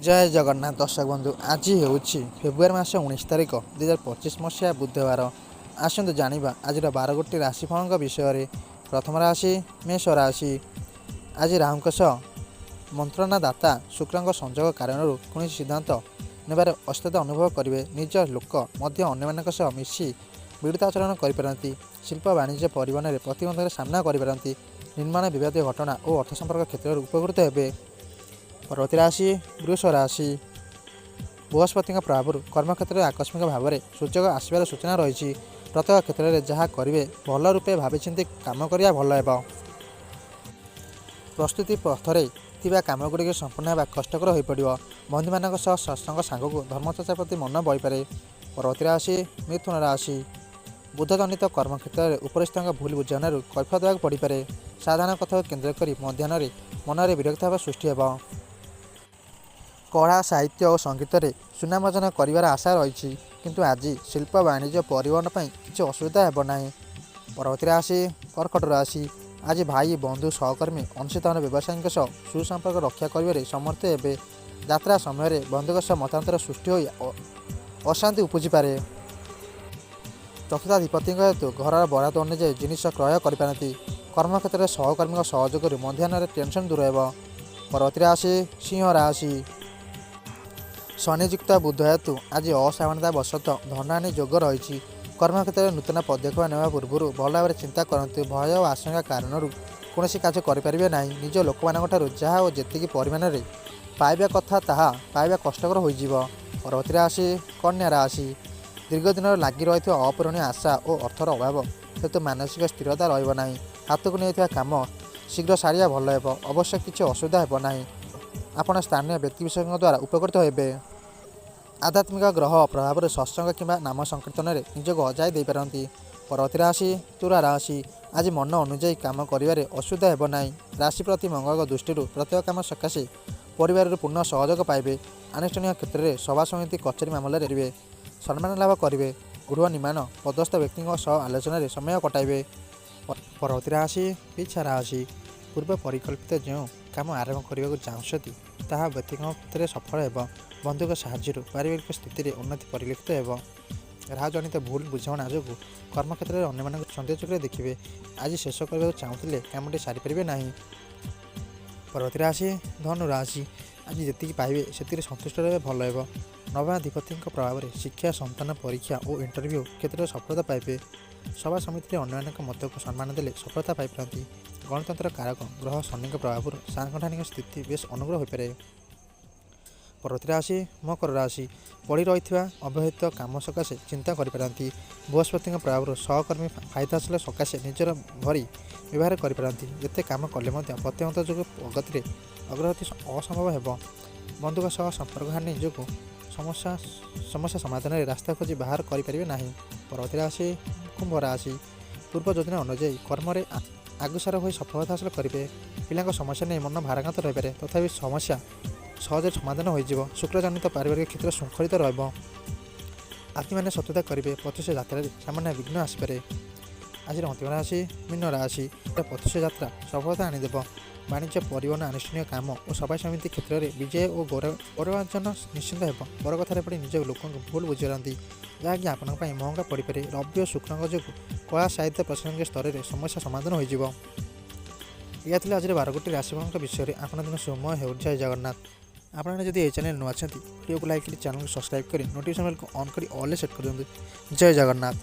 ଜୟ ଜଗନ୍ନାଥ ଦର୍ଶକ ବନ୍ଧୁ, ଆଜି ହେଉଛି ଫେବୃଆରୀ ମାସ 19 ତାରିଖ, 2025 ମସିହା, ବୁଧବାର। ଆସନ୍ତୁ ଜାଣିବା ଆଜିର 12 ଗୋଟି ରାଶିଫଳଙ୍କ ବିଷୟରେ। ପ୍ରଥମ ରାଶି ମେଷ ରାଶି। ଆଜି ରାହୁଙ୍କ ସହ ମନ୍ତ୍ରଣାଦାତା ଶୁକ୍ରଙ୍କ ସଂଯୋଗ କାରଣରୁ କୌଣସି ସିଦ୍ଧାନ୍ତ ନେବାରେ ଅସ୍ଥିରତା ଅନୁଭବ କରିବେ। ନିଜ ଲୋକ ମଧ୍ୟ ଅନ୍ୟମାନଙ୍କ ସହ ମିଶି ବିରୁଦ୍ଧାଚରଣ କରିପାରନ୍ତି। ଶିଳ୍ପ, ବାଣିଜ୍ୟ, ପରିବହନରେ ପ୍ରତିବନ୍ଧକର ସାମ୍ନା କରିପାରନ୍ତି। ନିର୍ମାଣ ବିବାଦୀୟ ଘଟଣା ଓ ଅର୍ଥ ସମ୍ପର୍କ କ୍ଷେତ୍ରରୁ ଉପକୃତ ହେବେ। ପରବର୍ତ୍ତୀ ରାଶି ବୃଷ ରାଶି। ବୃହସ୍ପତିଙ୍କ ପ୍ରଭାବରୁ କର୍ମକ୍ଷେତ୍ରରେ ଆକସ୍ମିକ ଭାବରେ ସୁଯୋଗ ଆସିବାର ସୂଚନା ରହିଛି। ପ୍ରତ୍ୟେକ କ୍ଷେତ୍ରରେ ଯାହା କରିବେ, ଭଲ ରୂପେ ଭାବିଚିନ୍ତି କାମ କରିବା ଭଲ ହେବ। ପ୍ରସ୍ତୁତି ପଥରେ ଥିବା କାମଗୁଡ଼ିକ ସମ୍ପୂର୍ଣ୍ଣ ହେବା କଷ୍ଟକର ହୋଇପଡ଼ିବ। ବନ୍ଧୁମାନଙ୍କ ସହ ସତ୍ସଙ୍ଗ ସାଙ୍ଗକୁ ଧର୍ମଚର୍ଚ୍ଚା ପ୍ରତି ମନ ବଳିପାରେ। ପରବର୍ତ୍ତୀ ରାଶି ମିଥୁନ ରାଶି। ବୁଧଜନିତ କର୍ମକ୍ଷେତ୍ରରେ ଉପରିସ୍ଥଙ୍କ ଭୁଲ ବୁଝାମଣାରୁ କୈଫିୟତ ଦେବାକୁ ପଡ଼ିପାରେ। ସାଧାରଣ କଥାକୁ କେନ୍ଦ୍ର କରି ମଧ୍ୟାହ୍ନରେ ମନରେ ବିରକ୍ତ ଭାବ ସୃଷ୍ଟି ହେବ। କଳା, ସାହିତ୍ୟ ଓ ସଙ୍ଗୀତରେ ସୁନାମ ଅର୍ଜନ କରିବାର ଆଶା ରହିଛି, କିନ୍ତୁ ଆଜି ଶିଳ୍ପ, ବାଣିଜ୍ୟ, ପରିବହନ ପାଇଁ କିଛି ଅସୁବିଧା ହେବ ନାହିଁ। ପରବର୍ତ୍ତୀ ରାଶି କର୍କଟ ରାଶି। ଆଜି ଭାଇ, ବନ୍ଧୁ, ସହକର୍ମୀ, ଅଂଶୀଦାର, ବ୍ୟବସାୟୀଙ୍କ ସହ ସୁସମ୍ପର୍କ ରକ୍ଷା କରିବାରେ ସମର୍ଥ ହେବେ। ଯାତ୍ରା ସମୟରେ ବନ୍ଧୁଙ୍କ ସହ ମତାନ୍ତର ସୃଷ୍ଟି ହୋଇ ଅଶାନ୍ତି ଉପୁଜିପାରେ। ଚତୁର୍ଥାଧିପତିଙ୍କ ହେତୁ ଘରର ବରାଦ ଅନୁଯାୟୀ ଜିନିଷ କ୍ରୟ କରିପାରନ୍ତି। କର୍ମକ୍ଷେତ୍ରରେ ସହକର୍ମୀଙ୍କ ସହଯୋଗରୁ ମଧ୍ୟାହ୍ନରେ ଟେନସନ୍ ଦୂର ହେବ। ପରବର୍ତ୍ତୀ ରାଶି ସିଂହ ରାଶି। ଶନିଯୁକ୍ତ ବୁଧ ହେତୁ ଆଜି ଅସାବଧାନତା ବଶତଃ ଧନହାନି ଯୋଗ ରହିଛି। କର୍ମକ୍ଷେତ୍ରରେ ନୂତନ ପଦକ୍ଷେପ ନେବା ପୂର୍ବରୁ ଭଲ ଭାବରେ ଚିନ୍ତା କରନ୍ତୁ। ଭୟ ଓ ଆଶଙ୍କା କାରଣରୁ କୌଣସି କାର୍ଯ୍ୟ କରିପାରିବେ ନାହିଁ। ନିଜ ଲୋକମାନଙ୍କଠାରୁ ଯାହା ଓ ଯେତିକି ପରିମାଣରେ ପାଇବା କଥା, ତାହା ପାଇବା କଷ୍ଟକର ହୋଇଯିବ। ପରବର୍ତ୍ତୀ ରାଶି କନ୍ୟା ରାଶି। ଦୀର୍ଘ ଦିନର ଲାଗି ରହିଥିବା ଅପୂରଣୀୟ ଆଶା ଓ ଅର୍ଥର ଅଭାବ ହେତୁ ମାନସିକ ସ୍ଥିରତା ରହିବ ନାହିଁ। ହାତକୁ ନେଇଥିବା କାମ ଶୀଘ୍ର ସାରିବା ଭଲ ହେବ। ଅବଶ୍ୟ କିଛି ଅସୁବିଧା ହେବ ନାହିଁ। ଆପଣ ସ୍ଥାନୀୟ ବ୍ୟକ୍ତିବିଶେଷଙ୍କ ଦ୍ୱାରା ଉପକୃତ ହେବେ। ଆଧ୍ୟାତ୍ମିକ ଗ୍ରହ ପ୍ରଭାବରେ ସତ୍ସଙ୍ଗ କିମ୍ବା ନାମ ସଂକୀର୍ତ୍ତନରେ ନିଜକୁ ହଜାଇ ଦେଇପାରନ୍ତି। ପରବର୍ତ୍ତୀ ରାଶି ତୁଳା ରାଶି। ଆଜି ମନ ଅନୁଯାୟୀ କାମ କରିବାରେ ଅସୁବିଧା ହେବ ନାହିଁ। ରାଶି ପ୍ରତି ମଙ୍ଗଳଙ୍କ ଦୃଷ୍ଟିରୁ ପ୍ରତ୍ୟେକ କାମ ସକାଶେ ପରିବାରରୁ ପୂର୍ଣ୍ଣ ସହଯୋଗ ପାଇବେ। ଆନୁଷ୍ଠାନିକ କ୍ଷେତ୍ରରେ ସଭା ସମିତି, କଚେରୀ ମାମଲାରେ କରିବେ। ସମ୍ମାନ ଲାଭ କରିବେ। ଗୃହ ନିର୍ମାଣ ପଦସ୍ଥ ବ୍ୟକ୍ତିଙ୍କ ସହ ଆଲୋଚନାରେ ସମୟ କଟାଇବେ। ପରବର୍ତ୍ତୀ ରାଶି ବିଛା ରାଶି। ପୂର୍ବ ପରିକଳ୍ପିତ ଯେଉଁ କାମ ଆରମ୍ଭ କରିବାକୁ ଚାହୁଁଛନ୍ତି, ତାହା ବ୍ୟକ୍ତିଙ୍କ କ୍ଷେତ୍ରରେ ସଫଳ ହେବ। ବନ୍ଧୁଙ୍କ ସାହାଯ୍ୟରୁ ପାରିବାରିକ ସ୍ଥିତିରେ ଉନ୍ନତି ପରିଲକ୍ଷିତ ହେବ। ରାହୁଜନିତ ଭୁଲ ବୁଝାମଣା ଯୋଗୁଁ କର୍ମକ୍ଷେତ୍ରରେ ଅନ୍ୟମାନଙ୍କୁ ସନ୍ଦେହ ଚକ୍ଷୁରେ ଦେଖିବେ। ଆଜି ଶେଷ କରିବାକୁ ଚାହୁଁଥିଲେ କାମଟି ସାରିପାରିବେ ନାହିଁ। ପରବର୍ତ୍ତୀ ରାଶି ଧନୁ ରାଶି। ଆଜି ଯେତିକି ପାଇବେ, ସେତିକିରେ ସନ୍ତୁଷ୍ଟ ରହିବେ ଭଲ ହେବ। ନବମାଧିପତିଙ୍କ ପ୍ରଭାବରେ ଶିକ୍ଷା, ସନ୍ତାନ, ପରୀକ୍ଷା ଓ ଇଣ୍ଟରଭ୍ୟୁ କ୍ଷେତ୍ରରେ ସଫଳତା ପାଇବେ। ସଭା ସମିତିରେ ଅନ୍ୟମାନଙ୍କ ମତକୁ ସମ୍ମାନ ଦେଲେ ସଫଳତା ପାଇପାରନ୍ତି। ଗଣତନ୍ତ୍ର କାରକ ଗ୍ରହ ଶନିଙ୍କ ପ୍ରଭାବରୁ ସାଂଗଠନିକ ସ୍ଥିତି ବେଶ ଅନୁକୂଳ ହୋଇପାରେ। ପରବର୍ତ୍ତୀ ରାଶି ମକର ରାଶି। ପଡ଼ି ରହିଥିବା ଅବ୍ୟବହୃତ କାମ ସକାଶେ ଚିନ୍ତା କରିପାରନ୍ତି। ବୃହସ୍ପତିଙ୍କ ପ୍ରଭାବରୁ ସହକର୍ମୀ ଫାଇଦା ହାସଲ ସକାଶେ ନିଜର ଭରି ବ୍ୟବହାର କରିପାରନ୍ତି। ଯେତେ କାମ କଲେ ମଧ୍ୟ ପ୍ରତିବନ୍ଧକ ଯୋଗୁଁ ପ୍ରଗତିରେ ଅଗ୍ରଗତି ଅସମ୍ଭବ ହେବ। ବନ୍ଧୁଙ୍କ ସହ ସମ୍ପର୍କ ହାନି ଯୋଗୁଁ ସମସ୍ୟା ସମସ୍ୟା ସମାଧାନରେ ରାସ୍ତା ଖୋଜି ବାହାର କରିପାରିବେ ନାହିଁ। ପରବର୍ତ୍ତୀ ରାଶି କୁମ୍ଭ ରାଶି। ପୂର୍ବ ଯୋଜନା ଅନୁଯାୟୀ କର୍ମରେ ଅଗ୍ରସର ହୋଇ ସଫଳତା ହାସଲ କରିବେ। ପିଲାଙ୍କ ସମସ୍ୟା ନେଇ ମନ ଭାରାକ୍ରାନ୍ତ ରହିପାରେ। ତଥାପି ସମସ୍ୟା ସହଜରେ ସମାଧାନ ହୋଇଯିବ। ଶୁକ୍ରଜନିତ ପାରିବାରିକ କ୍ଷେତ୍ର ଶୃଙ୍ଖଳିତ ରହିବ। ଆତ୍ମୀୟମାନେ ଶତ୍ରୁତା କରିବେ। ପ୍ରତ୍ୟୁଷ ଯାତ୍ରାରେ ସାମାନ୍ୟ ବିଘ୍ନ ଆସିପାରେ। ଆଜିର ଅନ୍ତିମ ରାଶି ମୀନ ରାଶି। ପ୍ରତ୍ୟୁଷ ଯାତ୍ରା ସଫଳତା ଆଣିଦେବ। ବାଣିଜ୍ୟ, ପରିବହନ, ଆନୁଷ୍ଠାନିକ କାମ ଓ ସଭା ସମିତି କ୍ଷେତ୍ରରେ ବିଜୟ ଓ ଗୌରବାର୍ଜନ ନିଶ୍ଚିତ ହେବ। ପର କଥାରେ ପଡ଼ି ନିଜ ଲୋକଙ୍କୁ ଭୁଲ ବୁଝିପାରନ୍ତି, ଯାହାକି ଆପଣଙ୍କ ପାଇଁ ମହଙ୍ଗା ପଡ଼ିପାରେ। ରବି ଓ ଶୁକ୍ରଙ୍କ ଯୋଗୁଁ କଳା, ସାହିତ୍ୟ, ପ୍ରଶାସନିକ ସ୍ତରରେ ସମସ୍ୟା ସମାଧାନ ହୋଇଯିବ। ଏହା ଥିଲା ଆଜିର 12 ଗୋଟି ରାଶିଫଳଙ୍କ ବିଷୟରେ। ଆପଣଙ୍କ ଦିନ ଶୁଭମୟ ହେଉ। ଜୟ ଜଗନ୍ନାଥ। ଆପଣମାନେ ଯଦି ଏହି ଚ୍ୟାନେଲ୍ ନୂଆ ଅଛନ୍ତି, ଭିଡ଼ିଓକୁ ଲାଇକ୍ କରି, ଚ୍ୟାନେଲକୁ ସବସ୍କ୍ରାଇବ୍ କରି, ନୋଟିଫିକେସନ୍ ବେଲ୍କୁ ଅନ୍ କରି ଅଲ୍ରେ ସେଟ୍ କରିଦିଅନ୍ତୁ। ଜୟ ଜଗନ୍ନାଥ।